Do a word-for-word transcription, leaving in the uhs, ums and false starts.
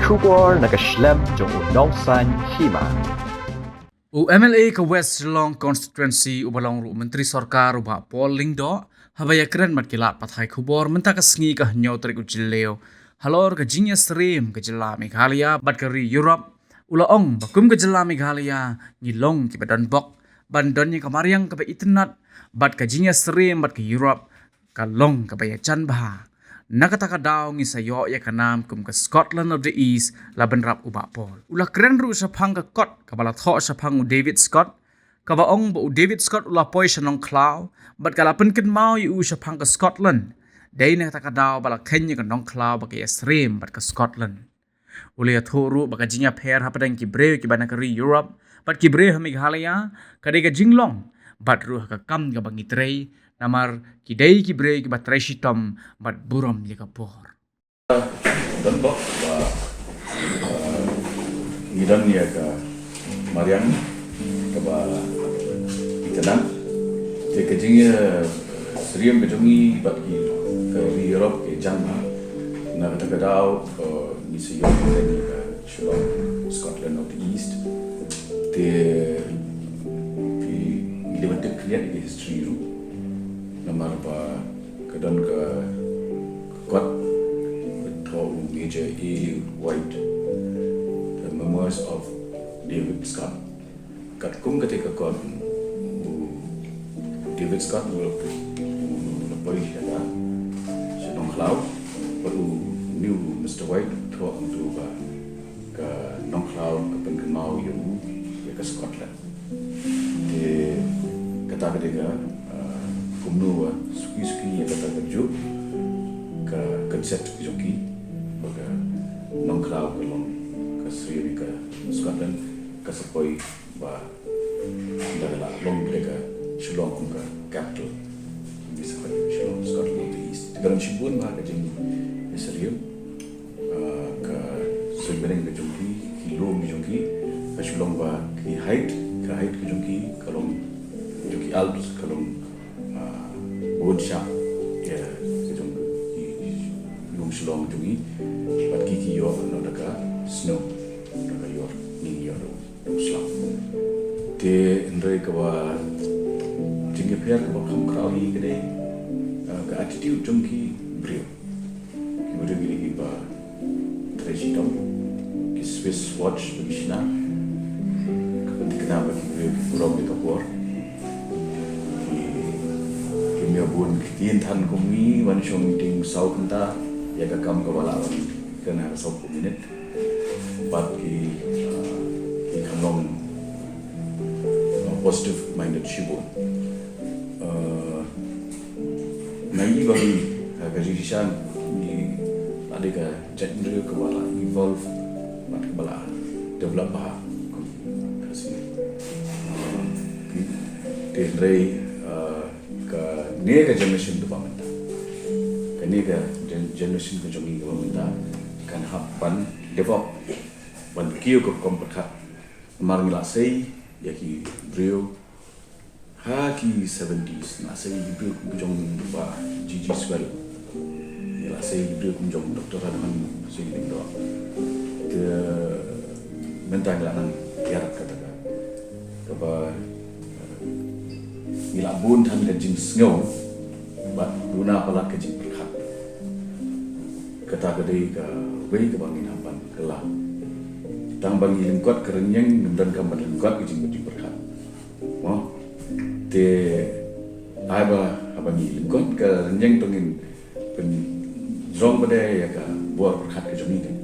Khubor na ka shlem jong u Nongsaiñ Hima. U M L A ka West Shillong Constituency uba long ruh u Myntri Sorkar u Bah Paul Lyngdoh, haba ïakren bad ki lad pathai khubor mynta ka sngi ka hynñiew tarik u Jylliew halor ka jingïasyriem ka jylla Meghalaya bad ka ri Europe, u la ong ba kum ka jylla Meghalaya ngi long kiba don bok ban don ïa ka mariang kaba itynnad bad ka jingïasyriem bad ka Europe ka long kaba ïajan bha. Na kata ka daw ngi sa ïoh ïa ka nam kum ka Scotland of the East, la bynrap u Bah Paul. U la kren ruh shaphang ka kot kaba la thoh shaphang u David Scott, kaba ong ba u David Scott u la poi sha Nongkhlaw bad ka la pynkynmaw ïa u shaphang ka Scotland. Dei na kata ka daw ba la kheiñ ïa ka Nongkhlaw ba ka ïasyriem bad ka Scotland. U la ïathuh ruh ba ka jingïapher hapdeng ki briew kiba na ka ri Europe bad ki briew ha Meghalaya ka dei ka jinglong bad ruh ka kam kaba ngi trei, namar ki dei ki briew kiba trei shitom bad burom ïa ka por. Don bok ba, eh, ngi don ïa ka mariang kaba itynnad. Te ka jingïasyriem ka jong ngi bad ki, ka ri Europe ka jan bha. Na kata ka daw, eh, ngi sa ïoh ka Shillong, Scotland of the East. Te phi, ngi dei ban tip khyndiat ïa ka history ruh. Namar ba ka don ka kot, ka thoh u Major A. White, The Memoirs of David Scott. Katkum kata ka kot, u David Scott u la, u la poi sha ka, sha Nongkhlaw, bad une u Mister White u thoh hangto ba ka Nongkhlaw ka pynkynmaw ïa u ïa ka Scotland. Te kata ka dei ka, ah, kumno ba suki suki ïa kata ka juh ka concept ka jong ki ba ka Nongkhlaw ka long ka syriem ïa ka Scotland, ka sa poi ba da ka la long da ka Shillong kum ka capital. Ngi sa poi Shillong, Scotland of the East. Te ka long shibun bha ka jingïasyriem. Ah, ka suiñ bneng ka jong ki, ki lum ki jong ki, ka shu long ba ki height, ka height ka jong ki, ka long jong ki Alps, ka long, ah, bun shah, ïa, ka jong ki, ki lum Shillong jong ki, bad ki, ki ïoh noh da ka snow, da ka ïor, ngi ïoh da u snow. Te hynrei kaba jingïapher kaba kham khraw hi ka dei, ah, ka attitude jong ki briew. Ki briew ki dei kiba trei shitom, ki Swiss watch ba ki shna. Ka pynthikna ba ki briew ki burom ïa ka por. Ki, kim ïa bun ktien than kum ngi, wan shong meeting saw kynta, ïa ka kam kaba lah ban kren ha ka saw phew minit. Bad ki, uh, ki kham long, uh, positive minded shibun. Uh, na ngi ba ngi, ha ka jingshisha ngi la dei ka jaitbynriew kaba la evolve bad kaba la develop bha kum ka Khasi. Uh, te hynrei, uh, kane ka generation kaba mynta, kane ka gen-, generation ka jong ngi kaba mynta kan hap ban develop, ban kiew ka rukom pyrkhat. Namar ngi la sei ïa ki briew ha ki seventies, ngi la sei ïa ki briew kum ki jong Bah G G Swell, ngi la sei ïa ki briew kum jong Doktor Radhanamohan Singh Lyngdoh. Te mynta ngi la nang ïarap kata ka, kaba, eh, ngi la bun than ka jingsngew bad duna palat ka jingpyrkhat. Kata ka dei kawei kaba ngin hap ban kylla. Tang ba ngi lyngkot ka rynïeng, ngim donkam ban lyngkot ka jing, jingpyrkhat. Mo? Te ai ba haba ngi lyngkot ka rynïeng to ngin pynjrong pat ïa ka bor pyrkhat ka jong ngi, kan